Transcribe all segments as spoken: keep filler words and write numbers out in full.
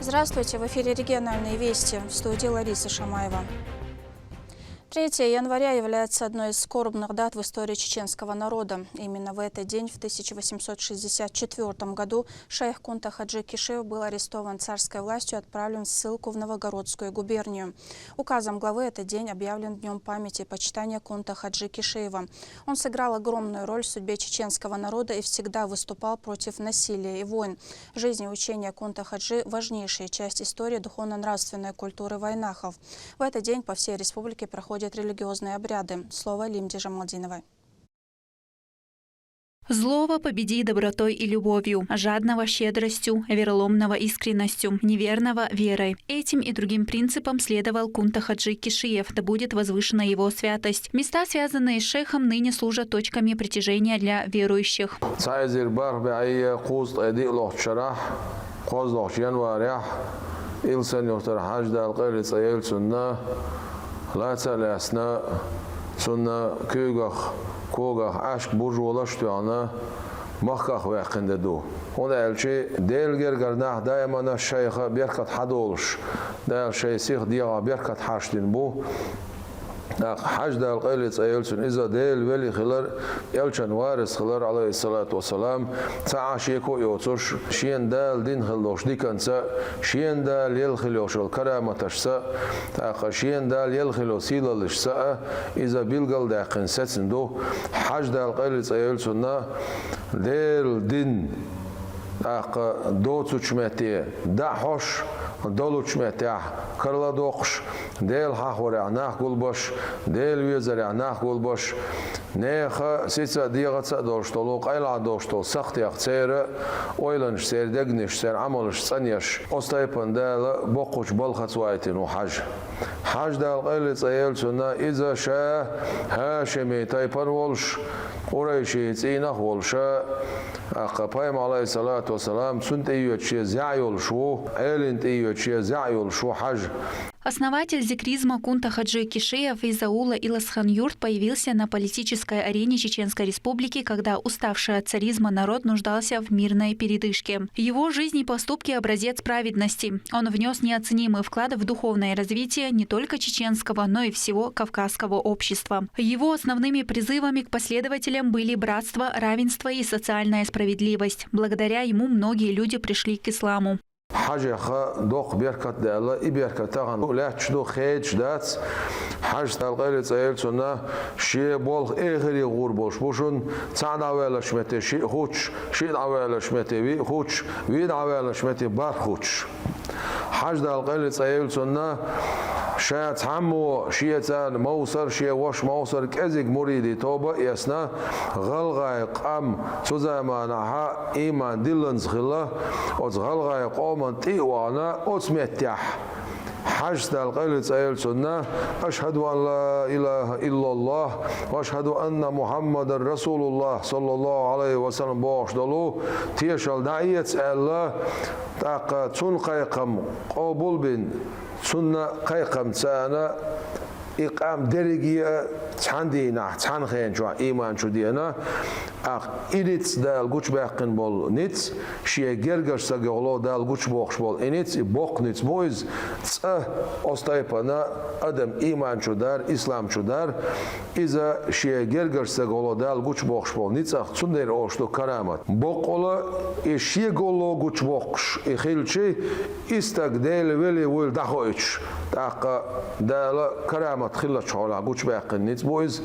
Здравствуйте, в эфире региональные вести. В студии Лариса Шамаева. Третье января является одной из скорбных дат в истории чеченского народа. Именно в этот день, в тысяча восемьсот шестьдесят четвёртом году, шейх Кунта Хаджи Кишиев был арестован царской властью и отправлен в ссылку в Новогородскую губернию. Указом главы этот день объявлен днём памяти и почитания Кунта Хаджи Кишиева. Он сыграл огромную роль в судьбе чеченского народа и всегда выступал против насилия и войн. Жизнь и учение Кунта Хаджи — важнейшая часть истории духовно-нравственной культуры вайнахов. В этот день по всей республике проходят религиозные обряды. Слово Лимде Жамалдиновой. Злого победи добротой и любовью, жадного щедростью, вероломного искренностью, неверного верой. Этим и другим принципам следовал Кунта Хаджи Кишиев, да будет возвышена его святость. Места, связанные с шейхом, ныне служат точками притяжения для верующих. Цхьа эзар бархӀ бӀе кхузткъе диълагӀчу шарахь, кхозлагӀчу январехь, Илсхан-Юьртара Хьаьждала къайле цӀа йойла цунна, лаца а лаьцна, цунна куьйгах, когах Ӏаьшка буржалаш а тоьхна, махках ваьккхина де ду. ХӀунда аьлча Делан гергара нах даимана шайх беркат хьадолуш, Дала шайн сиха дегӀах беркат хьаштдина бу. ТӀаккха Хьаьждала къайле цӀа йойла цунна, иза Делан вели хилар, элчан варис хилар, Ӏалайхиссалату вассалам, цхьа а шеко а йоцуш, шена Дала дина хила долуш диканца, шена Дала елла хила йолуш йолу караматашца, тӀаккха шена Дала елла хила йолу сийлаллашца а иза билгалдаьккхина сецна ду. Хьаьждала къайле цӀа йойла цунна, Делан дин, тӀаккха доцучу метте дӀахьош, долучу меттехь карладоккхуш, Дела хьахорехь нах гулбеш, Дела везарехь нах гулбеш, нехан сица а, дегӀаца а долуш долу, къайлахь долуш долу сахьтех церан ойланаш, церан дегнаш, церан Ӏамалаш цӀанъеш, оцу тайпана Дала боккхачу балхаца вайтина ву Хьаьжа. Хьаьждала къайле цӀа йойла цунна, иза ша хӀашимийн тайпана волуш, къурайшийн цӀийнах а волуш, тӀаккха пайхамар, Ӏалайхиссалату вассалам, цунна тӀеоьцуш шен зӀе йолуш ву, Ӏелина тӀеоьцуш шен зӀе йолуш ву Хьаьжа. Основатель зикризма Кунта Хаджи Кишиев из аула Иласхан-Юрт появился на политической арене Чеченской Республики, когда уставший от царизма народ нуждался в мирной передышке. Его жизнь и поступки — образец праведности. Он внёс неоценимый вклад в духовное развитие не только чеченского, но и всего кавказского общества. Его основными призывами к последователям были братство, равенство и социальная справедливость. Благодаря ему многие люди пришли к исламу. Хьаьжех доккха беркат а даьлла, и беркат тахана лаьтташ ду, хедаш дац. Хьаьждала къайле цӀа йойла цунна, шен болх эхарте гӀур болуш бу шуна, цхьаъ дӀаваьллачу метте шиъ хуттуш, шиъ дӀаваьллачу метте виъ хуттуш, виъ дӀаваьллачу метте бархӀ хуттуш. Хьаьждала къайле цӀа йойла цунна, ша цхьаммо, шен царна Мовсар, шен ваша Мовсар кӀезиг муридийн тоба а эцна, гӀалгӀайн къам цу заманахь ийман дилланза хилла, оцу гӀалгӀайн къоман тӀе а вахана, оцу меттехь Хьаьждала къайле цӀа йойла цунна, «Ашхьаду ан ла илаха иллаллах, ва ашхьаду анна Мухьаммадан расулуллах, саллаллаху Ӏалайхи ва саллам», бохуш долу тешалла дӀаэца аьлла, тӀаккха цунна кхайкхам къобал а бина, цунна кхайкхамца царна и къам дерриге а цхьана дийнахь, цхьана хенчохь ийман чу деана. ТӀаккха и ницкъ, Дала гучубаьккхина болу ницкъ, шен гергарчу стага йолу Дала гучубоккхуш болу и ницкъ, и боккха ницкъ бу иза, цкъа оцу тайпана адам ийман чу дар, ислам чу дар, иза шен гергарчу стага йолу Дала гучубоккхуш болу ницкъах, цундела олуш ду карамат. Боккъала и шеголло гучубоккхуш и хилча, и стаг Делан вели вуйла дӀахоуьйтуш, тӀаккха Дала карамат хиллачу хьолехь гучубаьккхина ницкъ бу иза.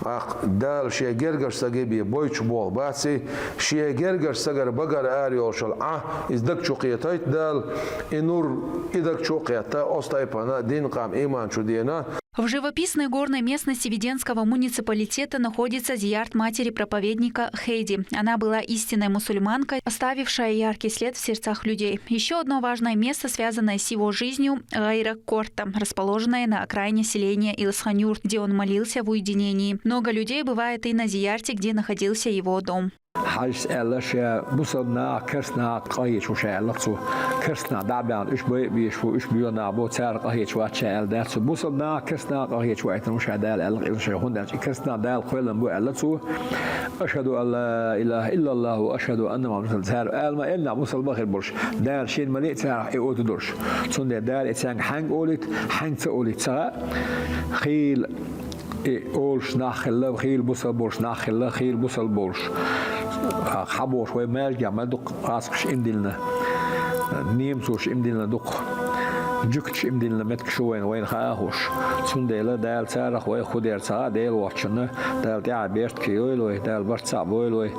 ТӀаккха Дала шен гергарчу стаге бен бойтуш болх бац и, шен гергарчу стагара багара ара йолуш йолу Ӏа, иза даг чу кхетайта Дала, и нур, и даг чу а кхетта, оцу тайпана дин, къам ийман чу деана. В живописной горной местности Веденского муниципалитета находится зиярт матери проповедника Хейди. Она была истинной мусульманкой, оставившая яркий след в сердцах людей. Ещё одно важное место, связанное с его жизнью — Гайра Корта, расположенное на окраине селения Илсхан-Юрт, где он молился в уединении. Много людей бывает и на зиярте, где находился его дом. Хьажас аьлла, ша бусалба наха, керста наха къахеташ ву ша аьлла цо. Керста нах дӀа а баьхна, уьш байа безаш бу, уьш боьха нах бу, царах къахеташ вац ша аьлла дац цо. Бусалба наха, керста наха къахеташ ваийтина ву ша Дала аьлла, къилла шайх, хӀунда аьлча и керста нах Дала кхоьллина бу аьлла цо. Ашхаду ан ла илаха иллаллахӀ ва ашхаду анна Мухьаммадан расулуллахӀ. Цара аьлла ма аьлла нах бусалба хир болуш. Дала шена ма лиъ царах и ойту долуш. Цундела Дала и цаьнга хьаьнга олийта, хьаьнга ца олийта ца хаьа. Хийла и олуш нах хилла, хийла бусалба болуш нах хилла, хийла бусалба болуш. Хьабохуш вай маьждигехь ма дукха гӀазкхаша имдиллина, немцоша имдиллина дукха, жуьгташа имдиллина меттигаш ю вайна, вайна хаа а хууш. Цундела Дала царах вайх хӀун дер ца хаьа, Дела воцчунна Дала тӀаьхье беркате йойла вай, Дала барт цхьаъ бойла вай.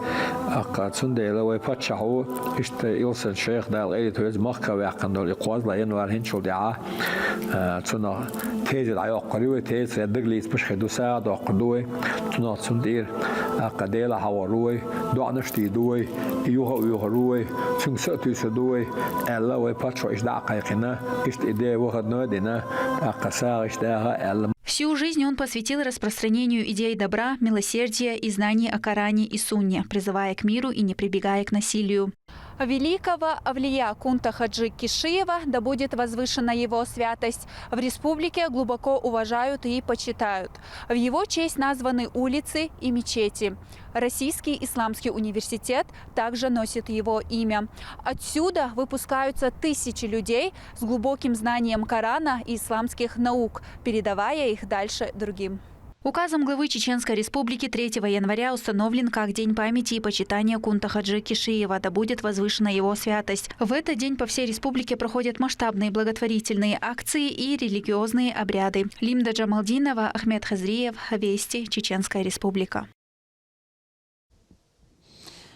ТӀаккха цундела вай паччахь ву, иштта Илсхан-шайх, Дала къайле веза, махка ваьккхина долу и кхозлагӀа январь хӀинцачул тӀаьхьа, а, цунах тезет дӀайоккхур ю вай, тезет хир дагалецамаш хир ду, сагӀа доккхур ду вай. Цунах цунна тӀера, тӀаккха Дела хьахор ву вай, доӀанаш дийр ду вай, и юха а воьхур ву вай, цуьнга са а туьйсур ду вай, аьлла, вай паччахьо иштта дӀа а кхайкхина, иштта и де выходной а дина, тӀаккха сагӀа иштта даха а аьлла. Всю жизнь он посвятил распространению идей добра, милосердия и знаний о Коране и Сунне, призывая к миру и не прибегая к насилию. Великого авлия Кунта-Хаджи Кишиева, да будет возвышена его святость, в республике глубоко уважают и почитают. В его честь названы улицы и мечети. Российский исламский университет также носит его имя. Отсюда выпускаются тысячи людей с глубоким знанием Корана и исламских наук, передавая их дальше другим. Указом главы Чеченской Республики третьего января установлен как День памяти и почитания Кунта-Хаджи Кишиева, да будет возвышена его святость. В этот день по всей республике проходят масштабные благотворительные акции и религиозные обряды. Лимда Джамалдинова, Ахмед Хазриев, Вести, Чеченская Республика.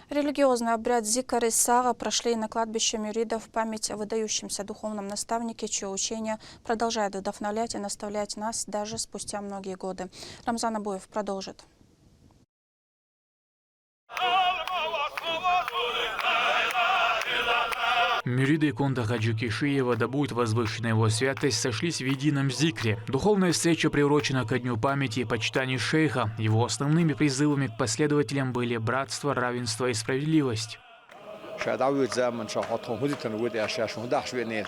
Религиозный обряд зикр и сагӀа прошли на кладбище мюридов в память о выдающемся духовном наставнике, чьё учение продолжает вдохновлять и наставлять нас даже спустя многие годы. Рамзан Абуев продолжит. Мюриды Кунта-Хаджи Кишиева, да будет возвышена его святость, сошлись в едином зикре. Духовная встреча приурочена ко дню памяти и почитания шейха. Его основными призывами к последователям были братство, равенство и справедливость. Ша дӀавоьду заманчохь хьо тхуна хӀун дитина вуьду аьлла, ша шуна хӀун дахьаш веанера?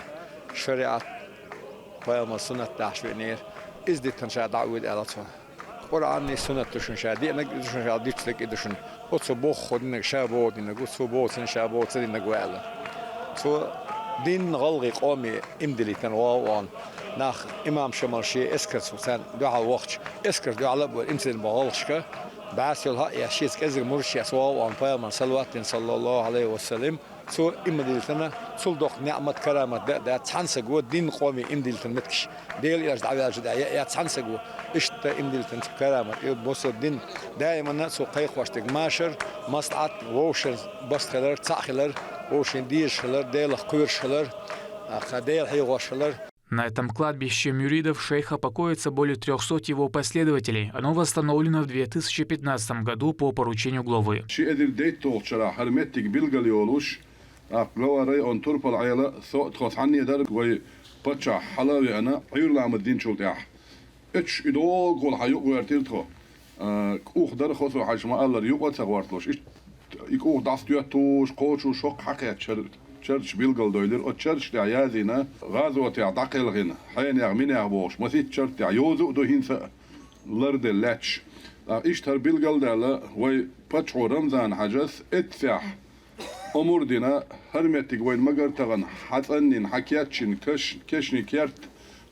ШариӀат, пайхамар суннат дахьаш веанера. Иза дитина ша дӀавоьду аьлла цо. Къуръан и суннат ду шуна ша деанарг, и ду шуна ша дуьйцург, и ду шуна. Оцо боху хӀун динарг ша боху динарг ву, цо боху ца динарг ва аьлла. Цо дин гӀалгӀай къоме иман диллийтина вогӀу вон. Нах имам Шамал шен эскарца царна дуьхьал вахча, эскар дуьхьал а бора, иман ца дина боху гӀалгӀашка. БӀаьсса йолу хьа а еш, шеца кӀеззиг мурдаш еш вогӀу вон, пайхамарна салават дина, саллаллахӀу Ӏалайхи ва саллам. Цо иман диллийтина, цул доккха неӀмат, карамат дан а дац цхьана саго дин къоме иман диллийтина меттигаш. Дела элча дӀаваьлча дӀа яа цхьана саго. Иштта иман диллийтина карамат. И бусалба дин даиманна а цо кхайкхош дерг машар, маслаӀат, вовшийн баста хилар, цхьаъ хилар, вовшийн дезаш хилар, Делах кхоьруш хилар, а, Дела хьехош хилар. На этом кладбище мюридов шейха покоятся более трёхсот его последователей. Оно восстановлено в две тысячи пятнадцатом году по поручению главы. Ши эзар дейтталгӀачу шарахь хӀара меттиг билгал йолуш, тӀаккха глава района турпал Ӏела, со а, тхо цхьаьна дара, вай паччахь хьала а веана, Ӏуьйра ламаз динчул тӀаьхьа. Эцаш и догӀу хьан юкъа гӀоьртира тхо. А, кӀух дара, Хосо-Хьаьжас ма-аллара, юкъа а ца гӀорталуш. Иштта и кӀух дӀасатоьттуш, кхочуш хӀокху хьакхетта чер-, черташ билгалдойлира. Оцу черташ тӀехь язйина, гӀазотехь дӀакхелхина, хьенех, минех бохуш, масийтта чарт тӀехь йозу а ду хӀинца а ларделла лаьтташ. ТӀаккха иштта хӀара билгал а даьлла, вай паччахьо Рамзан-Хьаьжас эццехь омра дина, хӀара меттиг вайна магар тахана, хьан цӀанйина, хьан кечйина, кеш-, кешнийн керта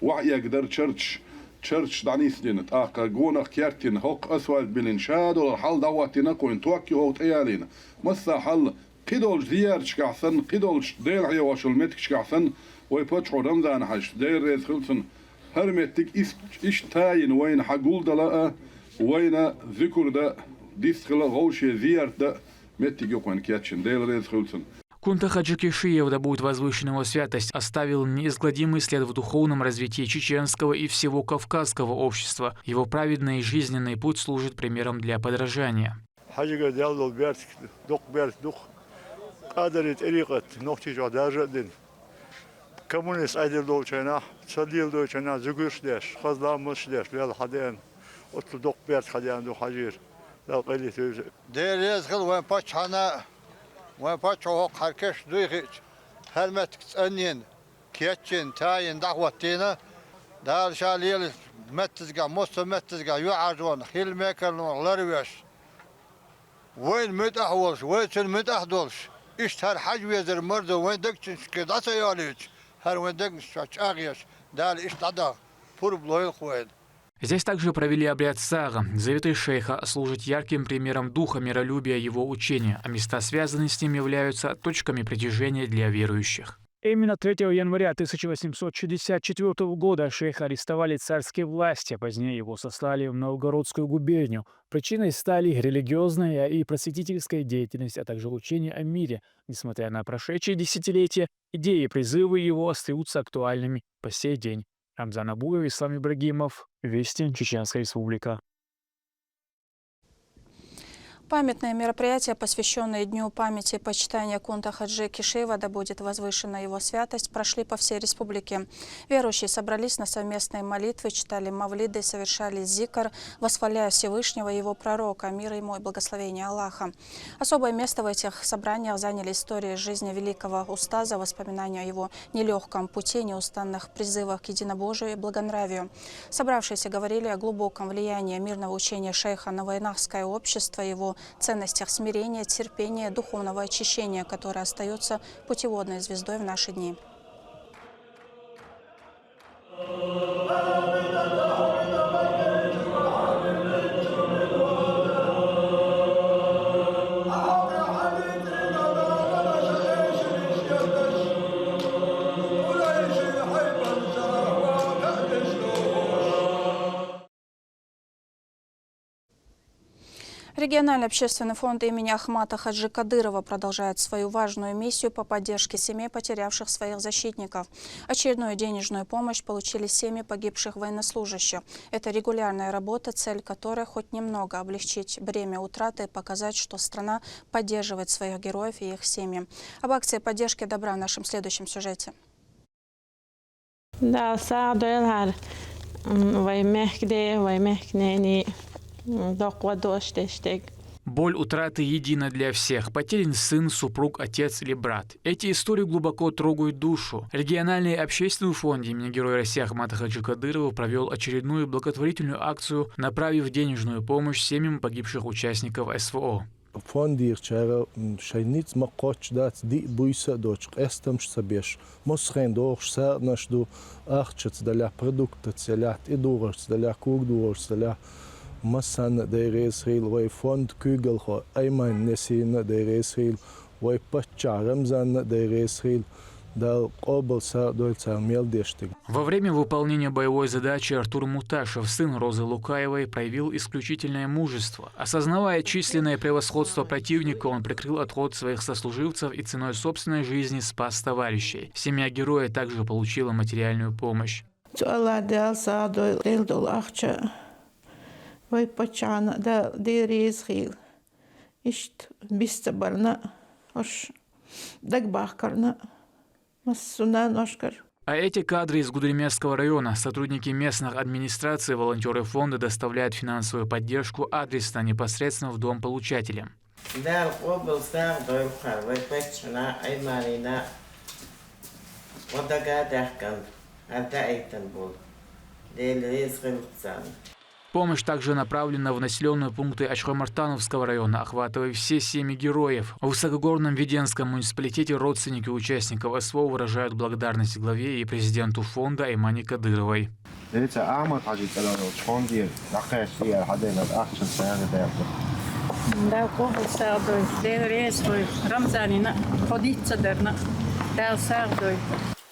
ваьӀ эгна дара черташ, черташ дӀанисдина, тӀаккха гонах кертйина, хӀокху асфальт биллина, ша долу хьал дӀахӀоттийна кхуьнан, ток ю хӀокху тӀе ялийна. Массо а хьал, кхидолчу зиярташкахь санна, кхидолчу Дела хьехош йолу меттигашкахь санна, вай паччахьо Рамзан-Хьаьжас, Дела реза хуьлда цунна, хӀара меттиг ис-, иштта тайина вайна хьан гулдала а, вайна зуькар дан а, дистхила а, вовшийн зиярт дан а, меттиг ю кхуьнан кечйина, Дела реза хуьлда цунна. Кунта-Хаджи Кишиев, да будет возвышена его святость, оставил неизгладимый след в духовном развитии чеченского и всего кавказского общества. Его праведный жизненный путь служит примером для подражания. Хьажигара даьлла долу берташ, доккха берташ ду-кх. Къадарий тӀарикъат Нохчийчохь даржа а дина. Коммунист Ӏедал долчу хенахь, ца леладойту хенахь, зуьгуьрш а деш, хаза ламазаш а деш, лелла хьан деана. Оццул доккха берташ хьан деана ду Хьажийра. Дала къайле веза. Дела реза хила вайн паччахьана, вайн паччахьо хӀокху хьаркаш дуй хиъча, хӀара меттиг цӀанйина, кечйина, тайина дӀахӀоттийна. Дала ша лелачу меттазгахь, массо а меттазгахь юьхьӀаьржонах, хилла мекарлонах ларвеш, вайна муьтӀахь а волуш, вай цуьнан муьтӀахь а долуш, иштта хӀара хьажа везар марзо вайн дагчуьнчуьра дӀа ца йолуьйтуш, хӀара вайн дагнаш чӀагӀъеш, Дала иштта дӀадаха пурба лойла-кх вайна. Здесь также провели обряд сагӀа. Заветы шейха служат ярким примером духа миролюбия его учения, а места, связанные с ним, являются точками притяжения для верующих. Именно третьего января тысяча восемьсот шестьдесят четвёртого года шейха арестовали царские власти, а позднее его сослали в Новгородскую губернию. Причиной стали религиозная и просветительская деятельность, а также учение о мире. Несмотря на прошедшие десятилетия, идеи и призывы его остаются актуальными по сей день. Рамзан Абуев, Ислам Ибрагимов, Вести, Чеченская Республика. Памятные мероприятия, посвящённые Дню памяти и почитания Кунта Хаджи Кишиева, да будет возвышена его святость, прошли по всей республике. Верующие собрались на совместные молитвы, читали мавлиды, совершали зикр, восхваляя Всевышнего и его пророка, мир ему и благословение Аллаха. Особое место в этих собраниях заняли истории жизни великого устаза, воспоминания о его нелёгком пути, неустанных призывах к единобожию и благонравию. Собравшиеся говорили о глубоком влиянии мирного учения шейха на вайнахское общество, его ценностях смирения, терпения, духовного очищения, которое остаётся путеводной звездой в наши дни. Региональный общественный фонд имени Ахмата Хаджи Кадырова продолжает свою важную миссию по поддержке семей, потерявших своих защитников. Очередную денежную помощь получили семьи погибших военнослужащих. Это регулярная работа, цель которой хоть немного облегчить бремя утраты и показать, что страна поддерживает своих героев и их семьи. Об акции поддержки добра в нашем следующем сюжете. Дала сагӀа дойла хӀара, м, вай мехкаде, вай мехканене, м, доккха дош деш дерг. Боль утраты едина для всех. Потерян сын, супруг, отец или брат. Эти истории глубоко трогают душу. Региональный общественный фонд имени Героя России Ахмата Хаджи Кадырова провёл очередную благотворительную акцию, направив денежную помощь семьям погибших участников С В О. Фондехьчара, м, шайн ницкъ ма кхоччу дац, диъ буьйса а доцуш, къестамаш ца беш, массо а хенахь дохуш сагӀанаш ду, ахчаца далахь, продуктаца далахь, тӀедухарца далахь, когадухарца далахь. Массарна а Дела реза хуьлда, вай фондан куьйгалхо Айманин Несирна а Дела реза хуьлда, вай паччахьан Рамзанна а Дела реза хуьлда. Дала къобал сагӀа дойла царна мел деш дерг. Во время выполнения боевой задачи Артур Муташев, сын Розы Лукаевой, проявил исключительное мужество. Осознавая численное превосходство противника, он прикрыл отход своих сослуживцев и ценой собственной жизни спас товарищей. Семья героя также получила материальную помощь. Цу Аллах Дала сагӀа дойла, Дела долу ахча. Вай паччахьна а Дала Дела реза хуьлда. Иштта бис ца барна, уьш дагабахкарна, массо а наношкара. А эти кадры из Гудермесского района. Сотрудники местных администраций и волонтёры фонда доставляют финансовую поддержку адресно, непосредственно в дом получателя. Дала къобал сагӀа дойла хӀара вай паччахьна а, Айманина а, вай дага а даьхкина, хӀара даийтина болу. Дела реза хуьлда царна. Помощь также направлена в населённые пункты Ачхой-Мартановского района, охватывая все семьи героев. В высокогорном Веденском муниципалитете родственники участников С В О выражают благодарность главе и президенту фонда Аймане Кадыровой. Дела реза Ахьмад-Хьаьжин цӀарах йолчу фондера дӀакхаьчна и аьлла хьадайна ахча сагӀина даьккхира. Дала къобал сагӀа дойла, Дела реза хуьлда Рамзанина а, тхо диц ца дарна а. Дала сагӀа дойла.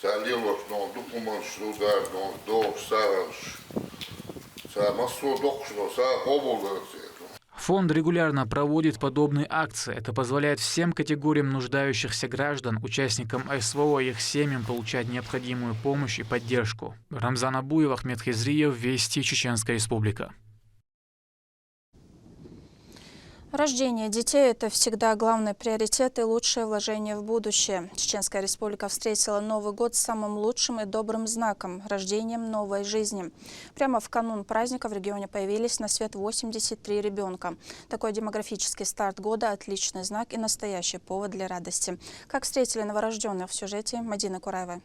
Цара лелош долу документаш, сударь, долу дохуш сагӀанаш. Цара массо а доккхуш долу сагӀа къобалдойла церан. Фонд регулярно проводит подобные акции. Это позволяет всем категориям нуждающихся граждан, участникам С В О и их семьям получать необходимую помощь и поддержку. Рамзан Абуев, Ахмед Хизриев, Вести, Чеченская Республика. Рождение детей — это всегда главный приоритет и лучшее вложение в будущее. Чеченская Республика встретила Новый год с самым лучшим и добрым знаком — рождением новой жизни. Прямо в канун праздника в регионе появились на свет восемьдесят три ребенка. Такой демографический старт года — отличный знак и настоящий повод для радости. Как встретили новорожденных, в сюжете Мадины Кураевой.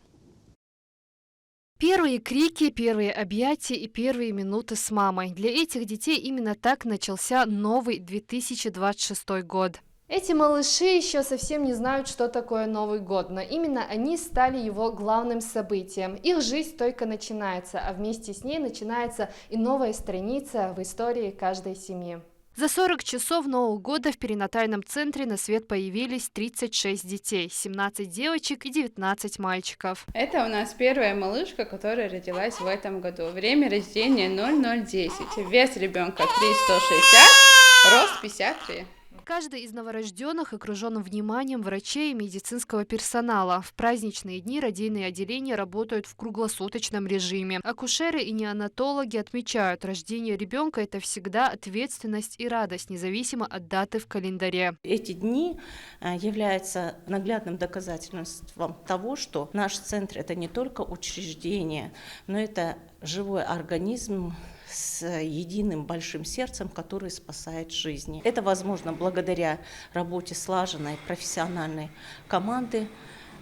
Первые крики, первые объятия и первые минуты с мамой. Для этих детей именно так начался новый две тысячи двадцать шестом год. Эти малыши еще совсем не знают, что такое Новый год, но именно они стали его главным событием. Их жизнь только начинается, а вместе с ней начинается и новая страница в истории каждой семьи. За сорок часов Нового года в перинатальном центре на свет появились тридцать шесть детей, семнадцать девочек и девятнадцать мальчиков. Это у нас первая малышка, которая родилась в этом году. Время рождения ноль ноль десять. Вес ребенка три сто шестьдесят, рост пятьдесят три. Каждый из новорожденных окружен вниманием врачей и медицинского персонала. В праздничные дни родильные отделения работают в круглосуточном режиме. Акушеры и неонатологи отмечают, рождение ребенка — это всегда ответственность и радость, независимо от даты в календаре. Эти дни э, являются наглядным доказательством того, что наш центр — это не только учреждение, но это живой организм с единым большим сердцем, который спасает жизни. Это возможно благодаря работе слаженной профессиональной команды,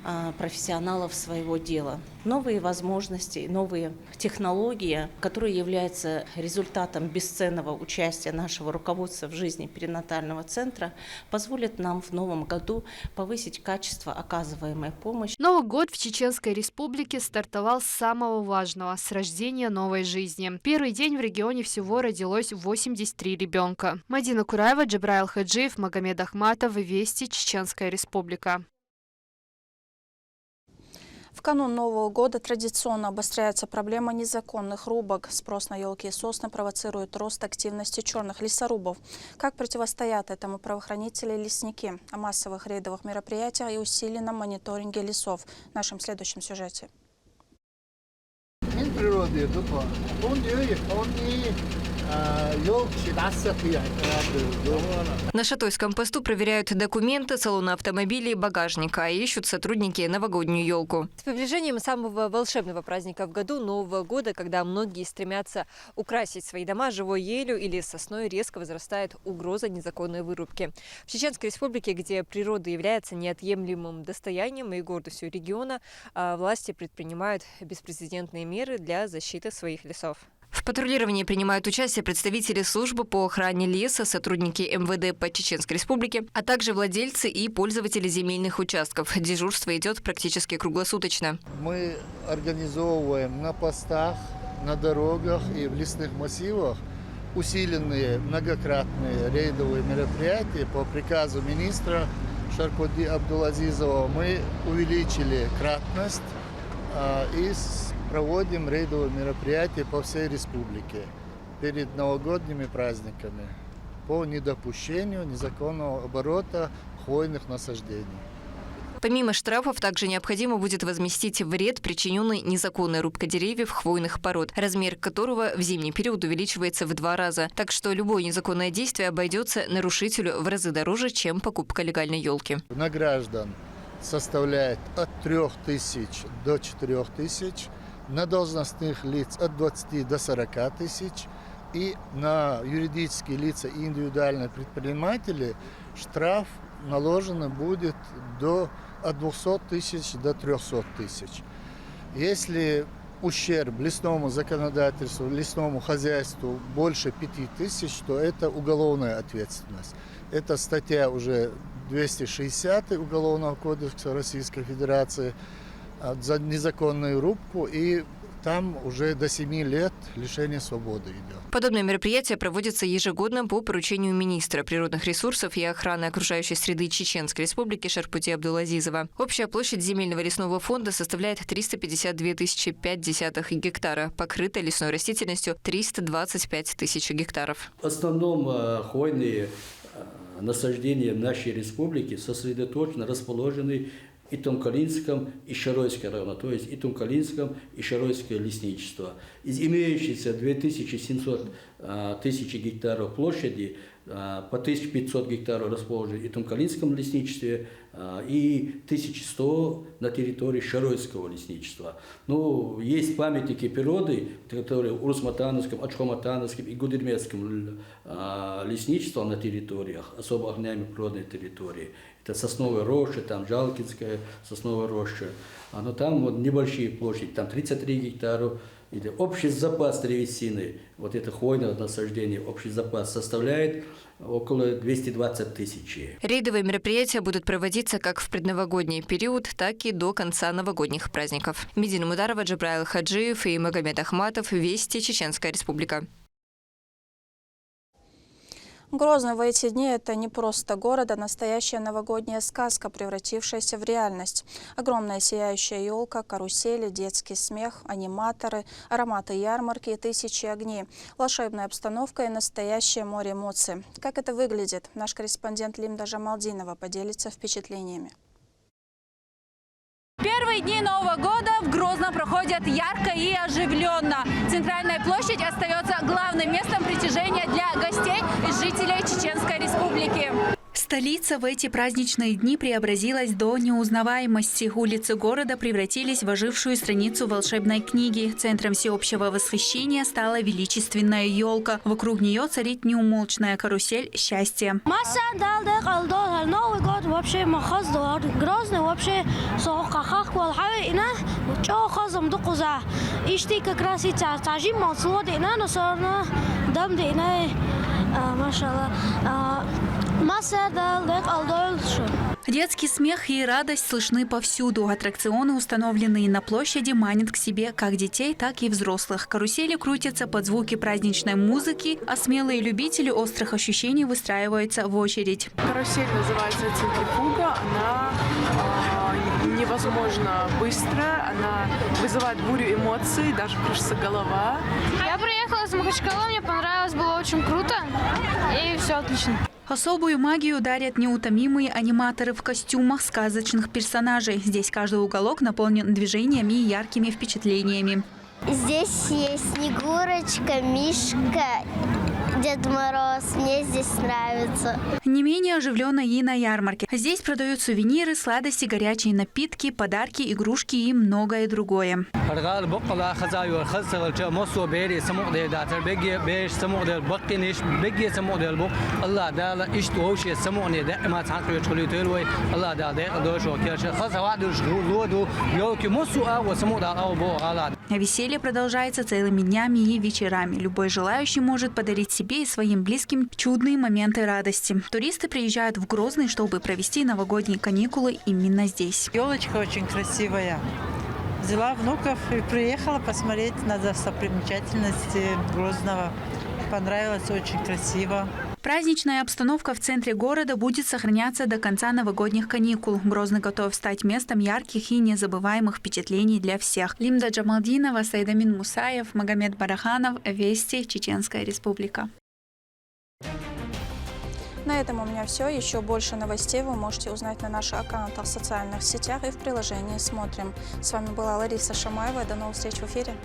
а, профессионалов своего дела. Новые возможности, новые технологии, которые являются результатом бесценного участия нашего руководства в жизни перинатального центра, позволят нам в новом году повысить качество оказываемой помощи. Новый год в Чеченской Республике стартовал с самого важного — с рождения новой жизни. Первый день в регионе всего родилось восемьдесят три ребенка. Мадина Кураева, Джабраил Хаджиев, Магомед Ахматов. Вести, Чеченская Республика. В канун Нового года традиционно обостряется проблема незаконных рубок. Спрос на елки и сосны провоцирует рост активности черных лесорубов. Как противостоят этому правоохранители и лесники? О массовых рейдовых мероприятиях и усиленном мониторинге лесов в нашем следующем сюжете. На Шатойском посту проверяют документы, салоны автомобилей, багажник, а ищут сотрудники новогоднюю елку. С приближением самого волшебного праздника в году — Нового года, когда многие стремятся украсить свои дома живой елью или сосной, резко возрастает угроза незаконной вырубки. В Чеченской Республике, где природа является неотъемлемым достоянием и гордостью региона, а, власти предпринимают беспрецедентные меры для защиты своих лесов. В патрулировании принимают участие представители службы по охране леса, сотрудники МВД по Чеченской Республике, а также владельцы и пользователи земельных участков. Дежурство идет практически круглосуточно. Мы организовываем на постах, на дорогах и в лесных массивах усиленные многократные рейдовые мероприятия. По приказу министра Шаркодди Абдулазизова мы увеличили кратность а, и проводим рейдовые мероприятия по всей республике перед новогодними праздниками по недопущению незаконного оборота хвойных насаждений. Помимо штрафов, также необходимо будет возместить вред, причиненный незаконной рубкой деревьев хвойных пород, размер которого в зимний период увеличивается в два раза. Так что любое незаконное действие обойдется нарушителю в разы дороже, чем покупка легальной елки. На граждан составляет от трёх тысяч до четырёх тысяч, на должностных лиц от двадцати до сорока тысяч и на юридические лица и индивидуальные предприниматели штраф наложен будет до, от двухсот тысяч до трёхсот тысяч. Если ущерб лесному законодательству, лесному хозяйству больше пяти тысяч, то это уголовная ответственность. Это статья уже двести шестьдесят Уголовного кодекса Российской Федерации а, за незаконную рубку и там уже до семи лет лишение свободы идет. Подобное мероприятие проводится ежегодно по поручению министра природных ресурсов и охраны окружающей среды Чеченской Республики Шарпуди Абдулазизова. Общая площадь земельного лесного фонда составляет триста пятьдесят две тысячи пять десятых гектара, покрытая лесной растительностью триста двадцать пять тысяч гектаров. В основном э, хвойные э, насаждения в нашей республике сосредоточены, расположены и Тумкалинском, и Шаройском района, то есть и Тумкалинском, и Шаройское лесничество. Из имеющихся две тысячи семьсот э, тысяч гектаров площади А, по тысяче пятьсот гектаров расположены и в Тумкалинском лесничестве, а, и тысяча сто на территории Шаройского лесничества. Ну, есть памятники природы, которые в Урус-Матановском, Ачхоматановском и Гудермесском, а, лесничествах на территориях, особо охраняемой природной территории. Это сосновая роща, там Жалкинская сосновая роща. А, но там вот небольшие площади, там тридцать три гектара. И общий запас древесины, вот это хвойное насаждение, общий запас составляет около двести двадцать тысяч. Рейдовые мероприятия будут проводиться как в предновогодний период, так и до конца новогодних праздников. Медина Мударова, Джабраил Хаджиев и Магомед Ахматов. Вести, Чеченская Республика. Грозный в эти дни — это не просто город, а настоящая новогодняя сказка, превратившаяся в реальность. Огромная сияющая елка, карусели, детский смех, аниматоры, ароматы ярмарки и тысячи огней. Волшебная обстановка и настоящее море эмоций. Как это выглядит? Наш корреспондент Лимда Жамалдинова поделится впечатлениями. Первые дни Нового года в Грозном проходят ярко и оживленно. Центральная площадь остается главным местом притяжения для гостей и жителей Чеченской Республики. Столица в эти праздничные дни преобразилась до неузнаваемости. Улицы города превратились в ожившую страницу волшебной книги. Центром всеобщего восхищения стала величественная елка. Вокруг нее царит неумолчная карусель счастья. Масса дал дек алдо, Новый год вообще махаз дор. Грозный вообще со хахах вал хаве ина, чо хозом дукуза. Ишти как раз и ца-, цажим мал сло дина, но сорна дам дина. А, машалла. А, масса дал дек алдо шо. Детский смех и радость слышны повсюду. Аттракционы, установленные на площади, манят к себе как детей, так и взрослых. Карусели крутятся под звуки праздничной музыки, а смелые любители острых ощущений выстраиваются в очередь. Карусель называется центрифуга. Она, а, невозможно быстрая, она вызывает бурю эмоций, даже кружится голова. Я приехала из Махачкалы, мне понравилось, было очень круто, и все отлично. Особую магию дарят неутомимые аниматоры в костюмах сказочных персонажей. Здесь каждый уголок наполнен движениями и яркими впечатлениями. Здесь есть Снегурочка, Мишка, Дед Мороз. Мне здесь нравится. Не менее оживленно и на ярмарке. Здесь продают сувениры, сладости, горячие напитки, подарки, игрушки и многое другое. Аргал боккала хазаю хазсавалча мосо бери самугдел датар беги беш самугдел баккиниш беги самугдел бу. Алла дала ишт вообще самугне да ма цан хуйч хули тел вай. Алла дала да дош ва керш хазава душ луду. Лёки мосо а ва самугдал а бо гала. Веселье продолжается целыми днями и вечерами. Любой желающий может подарить себе и своим близким чудные моменты радости. Туристы приезжают в Грозный, чтобы провести новогодние каникулы именно здесь. Елочка очень красивая. Взяла внуков и приехала посмотреть на достопримечательности Грозного. Понравилось, очень красиво. Праздничная обстановка в центре города будет сохраняться до конца новогодних каникул. Грозный готов стать местом ярких и незабываемых впечатлений для всех. Лимда Джамалдинова, Сайдамин Мусаев, Магомед Бараханов, Вести, Чеченская Республика. На этом у меня все. Еще больше новостей вы можете узнать на наших аккаунтах в социальных сетях и в приложении «Смотрим». С вами была Лариса Шамаева. До новых встреч в эфире.